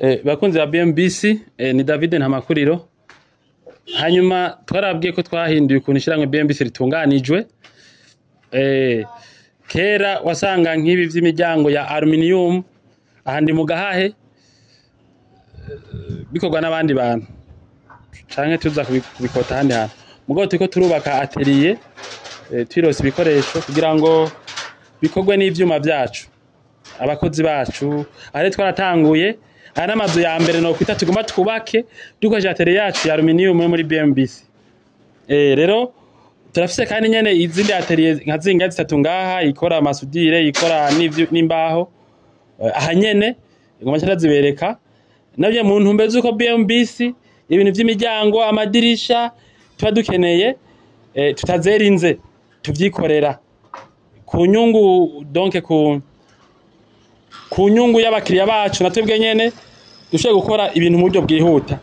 Bakunzi ba BMBC, ni David Ntamakuriro. Hanyuma twarabwiye ko twahinduye ukuntu ishyirahamwe BMBC ritunganijwe. Kera wasanga nk'ibi vy'imiryango ya aluminium ahandi mu gahahe, bikorwa n'abandi bantu canke tuza kubikota ahandi hantu. Mugabo turiko turubaka atelier, twirose ibikoresho kugira ngo bikorwe n'ivyuma vyacu, abakozi bacu. Aho rero twaratanguye, aya n'amazu ya mbere nokwita tugomba twubake dukoresheje atelier yacu ya aluminium yo muri BMBC. Rero turafise kandi nyene izindi atelier nka zinga zitatu ngaha, ikora amasudire, ikora n'imbaho. Aha nyene ngoma nca ndazibereka navyo mu ntumbero z'uko BMBC ibintu vy'imiryango, amadirisha tuba dukeneye, tutazerinze tuvyikorera ku nyungu, donc ku nyungu y'abakiriya bacu, na twebwe nyene dushobore gukora ibintu mu buryo bwihuta.